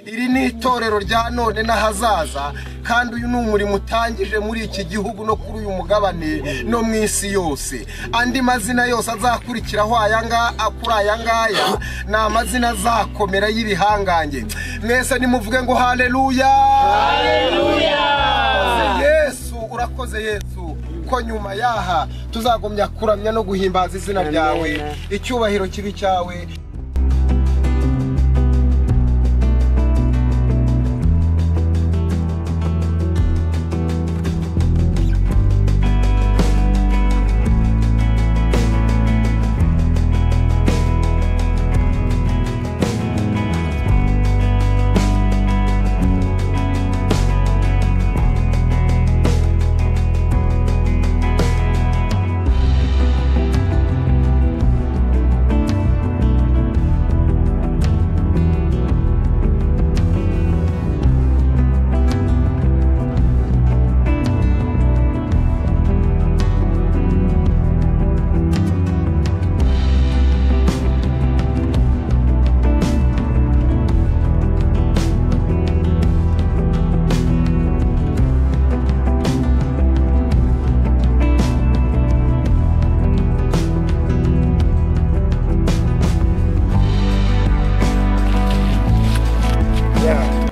Iri ni itorero rya none n'ahazaza, kandi uyu ni umurimo utangije muri iki gihugu no kuri uyu mugabane no mu isi yose. Andi mazina yose azakurikiraho kuri aya ngaya ni amazina azakomera y'ibihangange. Mwese nimuvuge ngo haleluya, haleluya. Yesu urakoze Yesu, ko nyuma yaha tuzagumya kuramya no guhimbaza izina ryawe. Icyubahiro kibi cyawe.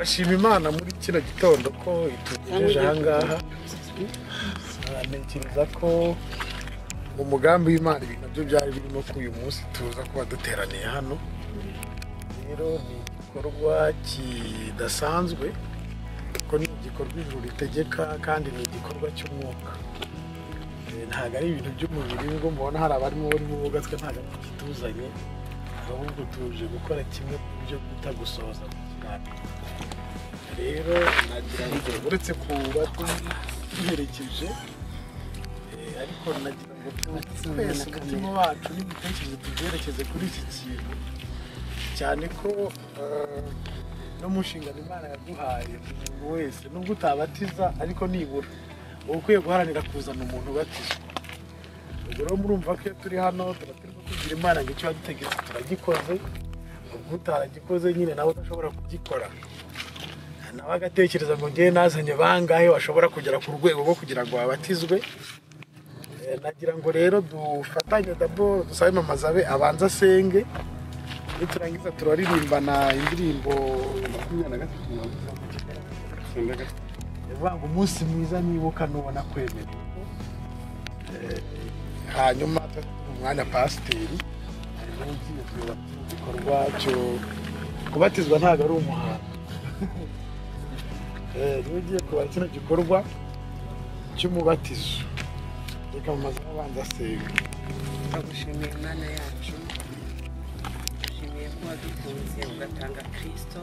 Shima Imana muri kino gitondo ko itugejeje aha ngaha. Ntekereza ko mu mugambi w'Imana ibintu byo byari birimo ko uyu munsi tuza kuba duteraniye hano. Rero ni igikorwa kidasanzwe, kuko ni igikorwa ijuru ritegeka kandi ni igikorwa cy'umwuka. Ntabwo ari ibintu by'umubiri ngo mubona hari abarimo barimo bugatswe, ntabwo ari kituzanye, ahubwo tuje gukora kimwe mu byo bita gusohoza gukiranuka. Rero nagira ngo uretse kuba duherekeje, ariko nagira ngo twese umutima wacu n'imitekerereze tubyerekeze kuri iki kintu, cyane ko no mu nshingano Imana yaduhaye umuntu wese nubwo utabatiza ariko nibura uba ukwiye guharanira kuzana umuntu ubatizwa. Ubwo rero murumva ko iyo turi hano tuba turimo kugira Imana ngo icyo yadutegetse turagikoze, ubwo utaragikoze nyine nawe udashobora kugikora nawe agatekereza ngo ngewe nazanye bangahe bashobora kugera ku rwego rwo kugira ngo babatizwe. Nagira ngo rero dufatanye dabo dusabe mama Zabe abanza asenge, niturangiza turaririmbana indirimbo 23 ivuga ngo umunsi mwiza nibuka nubona kwemera. Hanyuma umwanya pasiteri ugiye kuyobora igikorwa cyo kubatizwa, ntabwo ari umuhango. Niba ugiye kubara kino gikorwa cy'umubatizo, reka mu mazu abanza asenga. Turagushimiye Imana yacu, dushimiye ko wadukunze ugatanga Kristo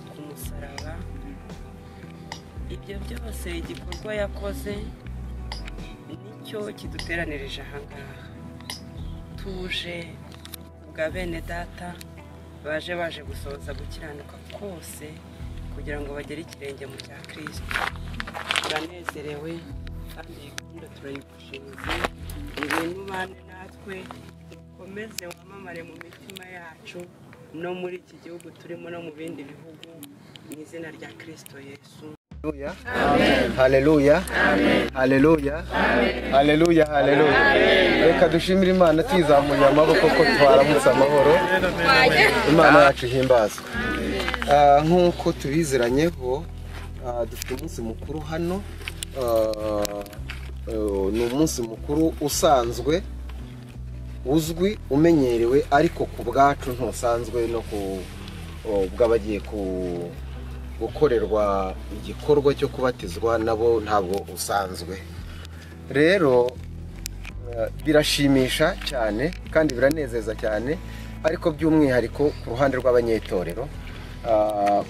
ku musaraba. Ibyo byose igikorwa yakoze nicyo kiduteranirije aha ngaha. Tuje bwa bene data baje gusohoza gukiranuka kose kugira ngo bagere ikirenge mu cya Kristo. Turanezerewe kandi iyi gahunda turayigushinze, ibintu bane natwe ukomeze wamamare mu mitima yacu no muri iki gihugu turimo no mu bindi bihugu, mu izina rya Kristo Yesu. Haleluya, haleluya, haleluya, haleluya. Reka dushimire Imana tuyizamuye amaboko ko twaramutse amahoro. Imana yacu ihimbazwe. Nk'uko tubiziranyeho, dufite umunsi mukuru hano. Ni umunsi mukuru usanzwe uzwi umenyerewe, ariko ku bwacu ntusanzwe no ku bw'abagiye gukorerwa igikorwa cyo kubatizwa nabo ntabwo usanzwe. Rero birashimisha cyane kandi biranezeza cyane, ariko by'umwihariko ku ruhande rw'abanyetorero,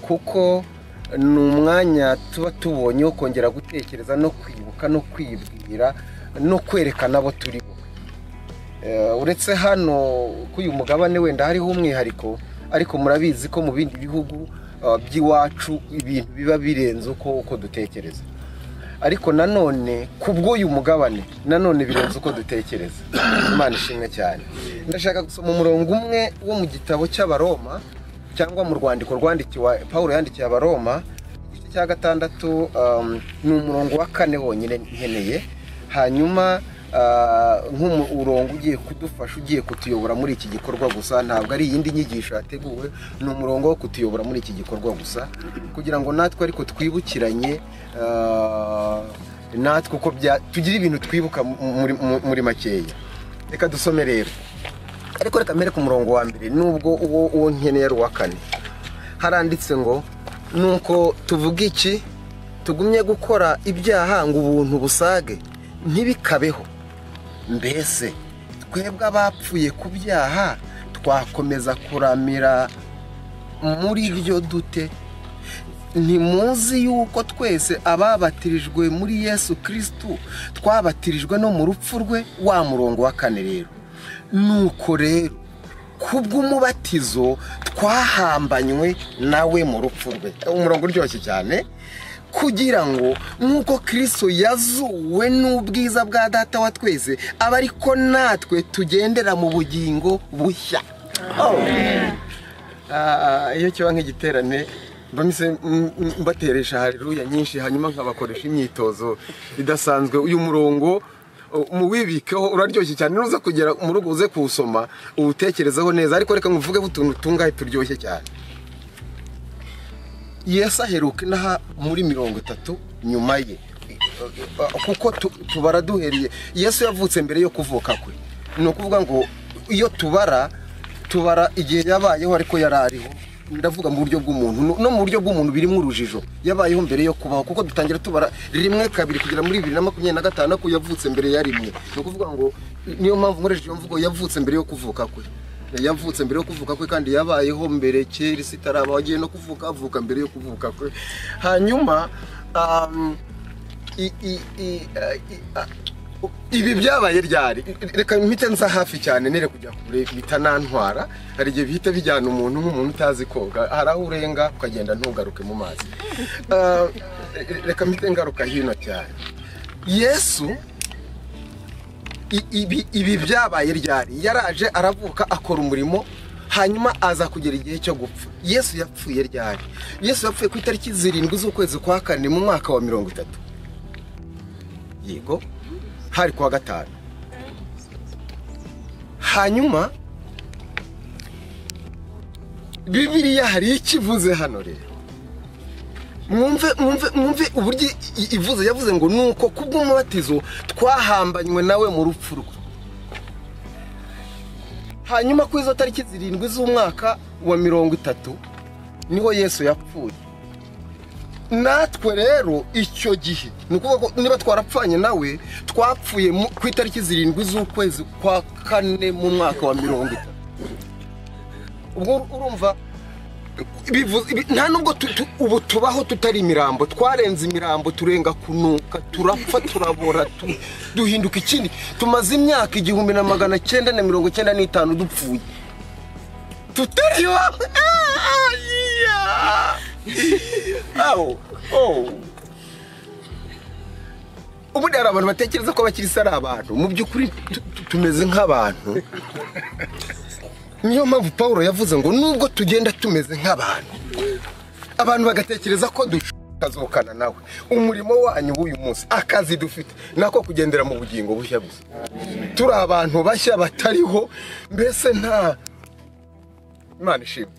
kuko ni umwanya tuba tubonye wo kongera gutekereza no kwibuka no kwibwira no kwerekana abo turi bo. Uretse hano k'uyu mugabane wenda hariho umwihariko, ariko murabizi ko mu bindi bihugu by'iwacu ibintu biba birenze uko dutekereza. Ariko nanone kubw'uyu mugabane nanone birenze uko dutekereza. Imana ishimwe cyane. Ndashaka gusoma umurongo umwe wo mu gitabo cy'Abaroma, cyangwa mu rwandiko rwandikiwe Pawulo yandikiye Abaroma, igice cya 6, ni umurongo wa 4 wonyine nkeneye. Hanyuma nk'umurongo ugiye kudufasha, ugiye kutuyobora muri iki gikorwa gusa, ntabwo ari iyindi nyigisho yateguwe, ni umurongo wo kutuyobora muri iki gikorwa gusa, kugira ngo natwe ariko twibukiranye, natwe uko tugira ibintu twibuka muri makeya. Reka dusome rero, ariko reka mbere ku murongo wa 1, nubwo uwo nkeneye ari uwa 4. Haranditse ngo: nuko tuvuga iki? Tugumye gukora ibyaha ngo ubuntu busage? Ntibikabeho. Mbese twebwe abapfuye ku byaha twakomeza kuramira muri byo dute? Ntimuzi yuko twese ababatirijwe muri Yesu Kristo twabatirijwe no mu rupfu rwe? Wa murongo wa 4 rero, nuko rero kubw'umubatizo twahambanywe nawe mu rupfu rwe. Umurongo uryoshye cyane, kugira ngo nk'uko Kristo yazuwe n'ubwiza bwa Data wa twese, abe ariko natwe tugendera mu bugingo bushya. Iyo kiba nk'igiterane mbamise mbateresha haleluya nyinshi, hanyuma nkabakoresha imyitozo idasanzwe. Uyu murongo muwibikeho, uraryoshye cyane, nuza kugera mu rugo uze kuwusoma uwutekerezeho neza. Ariko reka nkuvuge utuntu tungahe turyoshye cyane. Yesu aheruka inaha muri 30 nyuma ye, kuko tubara duhereye Yesu yavutse mbere yo kuvuka kwe. Ni ukuvuga ngo iyo tubara igihe yabayeho, ariko yari ariho. Ndavuga mu buryo bw'umuntu, no mu buryo bw'umuntu birimo urujijo. Yabayeho mbere yo kubaho, kuko dutangira tubara 1, 2 kugera muri 2025, ko yavutse mbere ya 1. Ni ukuvuga ngo niyo mpamvu nkoresheje iyo mvugo, yavutse mbere yo kuvuka kwe. Yavutse mbere yo kuvuka kwe, kandi yabayeho mbere kera isi itaraba, agiye no kuvuka avuka mbere yo kuvuka kwe. Hanyuma ibi byabaye ryari? Reka mpite nza hafi cyane, nere kujya kure bitanantwara. Hari igihe bihita bijyana umuntu nk'umuntu utazi koga, hari aho urenga ukagenda ntugaruke mu mazi. Reka mpite ngaruka hino cyane. Yesu ibi byabaye ryari? Yaraje aravuka akora umurimo, hanyuma aza kugera igihe cyo gupfa. Yesu yapfuye ryari? Yesu yapfuye ku itariki 7 z'ukwezi kwa 4 mu mwaka wa 30. Yego, hari kuwa 5. Hanyuma Bibiliya hari ikivuze hano rero. Mwumve uburyo ivuze. Yavuze ngo nuko kubw'umubatizo twahambanywe nawe mu rupfu rwe. Hanyuma ku izo tariki 7 z'umwaka wa 30 niho Yesu yapfuye. Natwe rero icyo gihe, ni ukuvuga ko niba twarapfanye nawe, twapfuye ku itariki 7 z'ukwezi kwa 4 mu mwaka wa 30. Ubwo urumva nta nubwo ubu tubaho tutari imirambo, twarenze imirambo, turenga kunuka, turapfa, turabora, duhinduka ikindi. Tumaze imyaka 1995 dupfuye tutariyo. Ubundi hari abantu batekereza ko abakirisitu ari abantu, mu by'ukuri tumeze nk'abantu. Niyo mpamvu Pawulo yavuze ngo nubwo tugenda tumeze nk'abantu, abantu bagatekereza ko dushobora nawe. Umurimo wanyu w'uyu munsi, akazi dufite, nako kugendera mu bugingo bushya gusa. Turi abantu bashya batariho, mbese nta Imana ishimwe.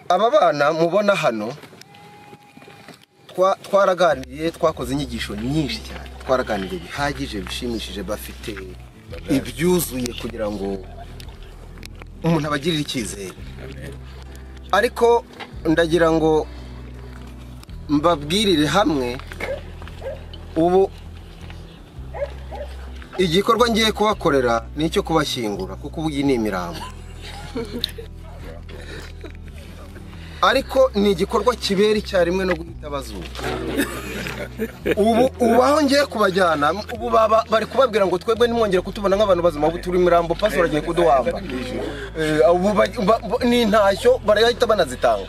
Aba bana mubona hano, twaraganiriye, twakoze inyigisho nyinshi cyane, twaraganiriye bihagije, bishimishije, bafite ibyuzuye kugira ngo umuntu abagirire icyizere. Ariko ndagira ngo mbabwirire hamwe, ubu igikorwa ngiye kubakorera ni icyo kubashyingura, kuko ubu iyi ni imirambo. Ariko ni igikorwa kibera icyarimwe no guhita bazuka. Ubu aho ngiye kubajyana, ubu bari kubabwira ngo twebwe nimwongere kutubona nk'abantu bazima, ubu turi mirambo, pastor agiye kuduhamba. Ubu ni intashyo barahita banazitanga.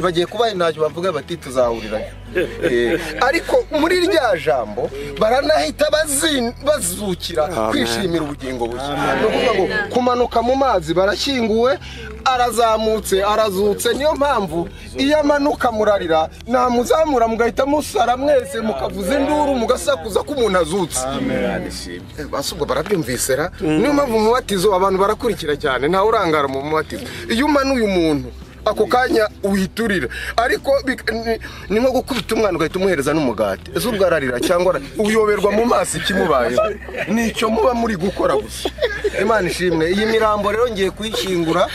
Bagiye kubaha intashyo bavuga bati tuzahurirayo. Ariko muri rya jambo baranahita bazukira kwishimira ubugingo bushya. Ni ukuvuga ngo kumanuka mu mazi barashyinguwe, arazamutse, arazutse. Niyo mpamvu iyo amanuka murarira, namuzamura mugahita musara mwese, mukavuza induru, mugasakuza ko umuntu azutse. Basubwo barabyumvisera. Niyo mpamvu mu mubatizo abantu barakurikira cyane, ntawe urangara mu mubatizo. Iyo umanuye umuntu ako kanya uhiturira, ariko ni nko gukubita umwana ugahita umuhereza n'umugati. Ese ubwo ararira cyangwa uyoberwa mu maso ikimubayeho? Nicyo muba muri gukora gusa. Imana ishimwe. Iyi mirambo rero ngiye kuyishyingura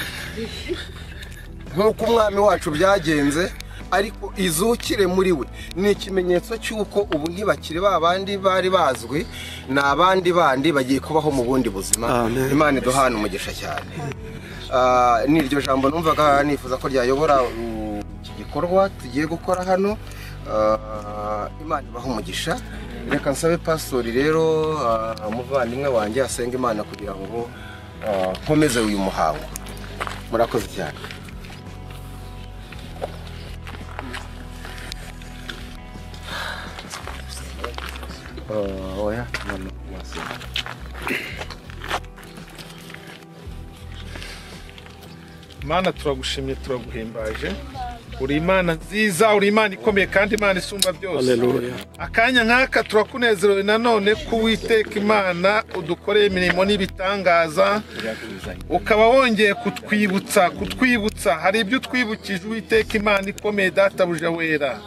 nk'uko umwami wacu byagenze, ariko izukire muri we. Ni ikimenyetso cy'uko ubu ntibakiri ba bandi bari bazwi, ni abandi bandi bagiye kubaho mu bundi buzima. Imana iduhana umugisha cyane. Ni iryo jambo numvaga nifuza ko ryayobora iki gikorwa tugiye gukora hano. Imana ibaha umugisha. Reka nsabe pastori rero, umuvandimwe wanjye, asenga Imana kugira ngo nkomeze uyu muhango. Murakoze cyane. Oya, Mana turagushimye, turaguhimbaje. Uri Imana nziza, uri Imana ikomeye kandi Imana isumba byose. Akanya nk'aka turakunezerewe nanone ko Uwiteka Imana udukoreye imirimo n'ibitangaza, ukaba wongeye kutwibutsa hari ibyo utwibukije Uwiteka Imana ikomeye, databuja wera.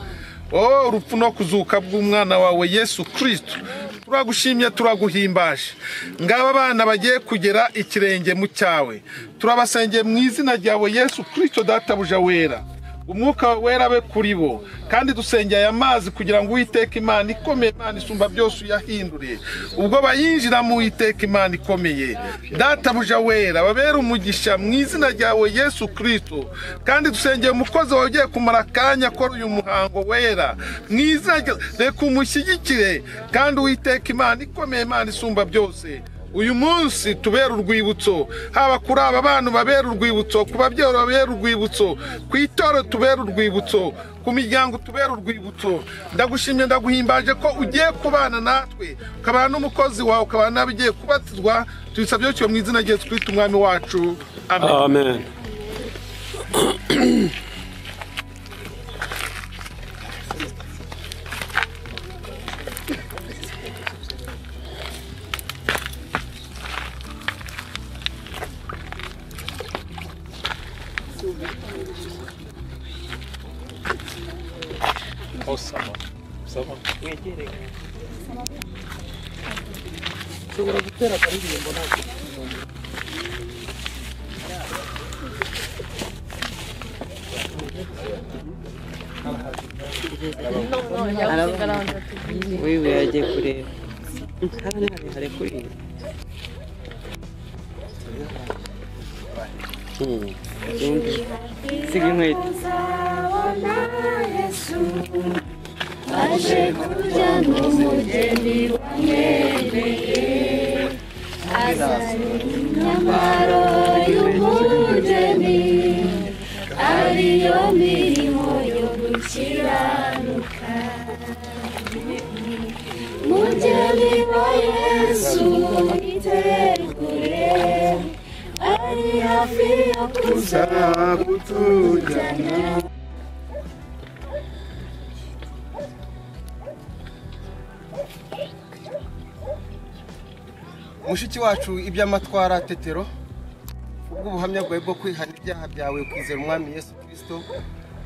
Oh, urupfu no kuzuka bw'umwana wawe Yesu Kristo, turagushimye, turaguhimbaje. Ngaba abana bagiye kugera ikirenge mu cyawe, turabasengeye mu izina ryawe Yesu Kristo, databuja wera. Umwuka wera abe kuri bo, kandi dusengeye aya mazi kugira ngo Uwiteka Imana ikomeye, Imana isumba byose, uyahindure ubwo bayinjira mu Uwiteka Imana ikomeye, databuja wera, babere umugisha mu izina ryawe Yesu Kristo. Kandi dusengeye umukozi wawe ugiye kumara akanya akora uyu muhango wera mu izina, reka umushyigikire, kandi Uwiteka Imana ikomeye, Imana isumba byose, uyu munsi tubera urwibutso, haba kuri aba bantu babera urwibutso, ku babyeyi babera urwibutso, ku itorero tubera urwibutso, ku miryango tubera urwibutso. Ndagushimye, ndaguhimbaje ko ugiye kubana natwe, ukabana n'umukozi wawe, ukabana n'abagiye kubatizwa. Tubisabye cyo mu izina rya Yesu Kristo umwami wacu. Amen. Amen. Ushobora gutera akaririmbo ntabwo. Wewe yagiye kureba hano hari kuri siga inkweto. Aje kurya n'umugeni wamwereye, azanye imyambaro y'umugeni, ariyo mirimo yo gukiranuka. Mugeni wa Yesu itegure, ari hafi yo kuza kutujyana. Mushiki wacu iby'amatwara Tetero, ubwo ubuhamya bwawe bwo kwihana ibyaha byawe ukizera umwami Yesu Kristo,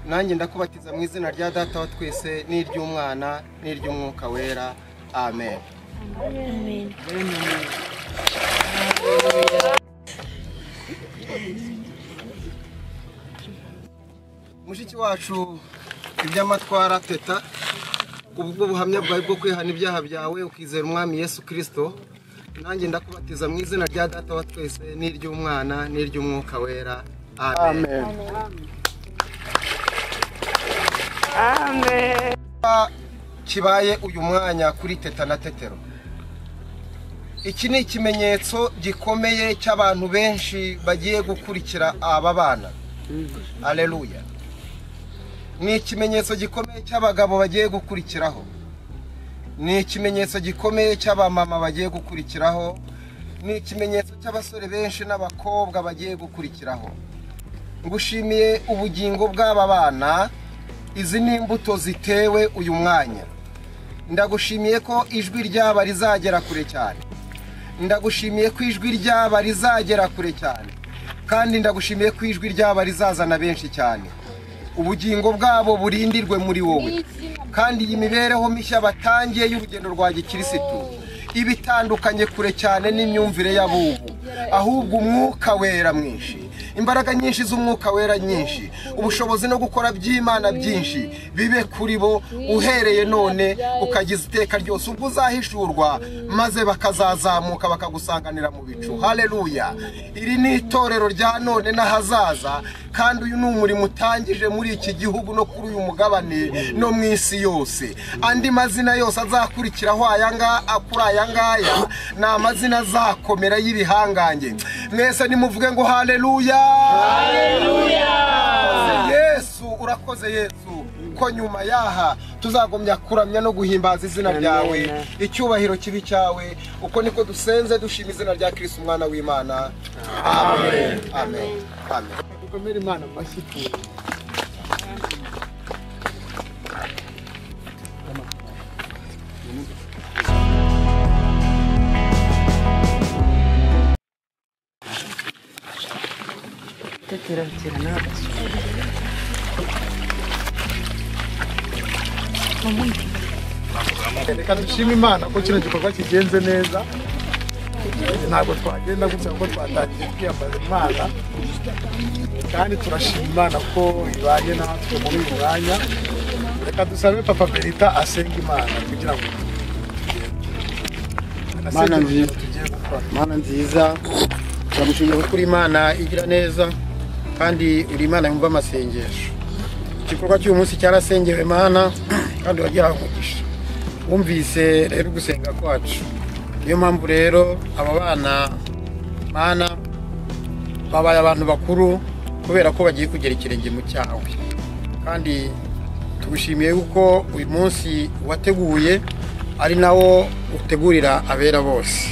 nanjye ndakubatiza mu izina rya Data wa twese n'iry'Umwana n'iry'Umwuka Wera. Amen. Amen. Mushiki wacu iby'amatwara Teta, ubwo buhamya bwawe bwo kwihana ibyaha byawe ukizera umwami Yesu Kristo, nanjye ndakubatiza mu izina rya Data wa twese n'iry'Umwana n'iry'Umwuka Wera. Amen. Amen. Amen. Kibaye uyu mwanya kuri Teta na Tetero. Iki ni ikimenyetso gikomeye cy'abantu benshi bagiye gukurikira aba bana. Haleluya. Ni ikimenyetso gikomeye cy'abagabo bagiye gukurikiraho. Ni ikimenyetso gikomeye cy'abamama bagiye gukurikiraho. Ni ikimenyetso cy'abasore benshi n'abakobwa bagiye gukurikiraho. Ngushimiye ubugingo bw'aba bana. Izi ni imbuto zitewe uyu mwanya. Ndagushimiye ko ijwi ryaba rizagera kure cyane. Ndagushimiye ko ijwi ryaba rizagera kure cyane. Kandi ndagushimiye ko ijwi ryaba rizazana benshi cyane. Ubugingo bwabo burindirwe muri wowe. Kandi iyi mibereho mishya batangiye y'urugendo rwa gikirisitu ibitandukanye kure cyane n'imyumvire y'abubu, ahubwo umwuka wera mwinshi, imbaraga nyinshi z'umwuka wera nyinshi, ubushobozi no gukora by'Imana byinshi bibe kuri bo uhereye none ukagiza iteka ryose, ubwo uzahishurwa maze bakazazamuka bakagusanganira mu bicu. Haleluya. Iri ni itorero rya none n'ahazaza, kandi uyu ni umurimo utangije muri iki gihugu no kuri uyu mugabane no mu isi yose. Andi mazina yose azakurikiraho aya ngaya ni amazina azakomera y'ibihangange. Mwese nimuvuge ngo haleluya. Haleluya. Yesu, urakoze Yesu, ko nyuma yaha tuzagomya kuramya no guhimbaza izina ryawe, icyubahiro kibi cyawe. Uko niko dusenze dushima izina rya Kristo umwana w'Imana. Amen. Amen. Amen. Dukomere Imana amashyi. Reka dushime Imana ko kino gikorwa kigenze neza. Ntabwo twagenda gutya kuko twatangiye kwiyambaza Imana, kandi turashima Imana ko ibaye natwe muri uyu mwanya. Reka dusabe Papa Berita asenga Imana kugira ngo tugende tugiye gukora. Mana nziza, turagushimira ko uri Imana igira neza, kandi uri Imana yumva amasengesho. Igikorwa cy'uyu munsi cyarasengewe Mana, kandi wagihawe umugisha. Wumvise rero gusenga kwacu. Niyo mpamvu rero aba bana Mana babaye abantu bakuru kubera ko bagiye kugera ikirenge mu cyawe. Kandi tugushimiye kuko uyu munsi wateguye ari nawo utegurira abera bose.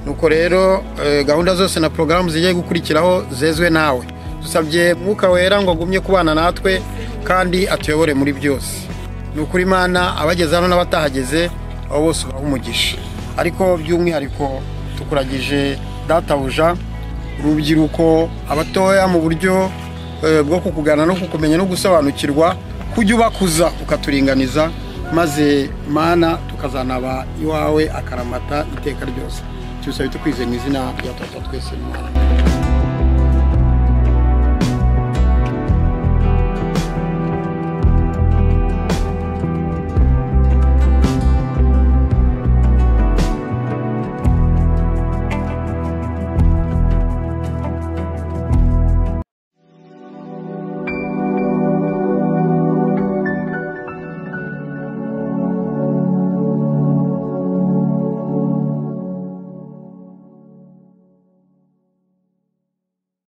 Nuko rero gahunda zose na porogaramu zigiye gukurikiraho zezwe nawe. Dusabye Mwuka Wera ngo agumye kubana natwe kandi atuyobore muri byose. Nukuri Imana abageze hano n'abatahageze abo bose ubahe umugisha. Ariko by'umwihariko tukuragije databuja urubyiruko, abatoya mu buryo bwo kukugana no kukumenya no gusobanukirwa, kujya ubakuza ukaturinganiza, maze Mana tukazanaba iwawe akaramata iteka ryose. Tusabe tukwizeye mu izina rya Data twese Imana.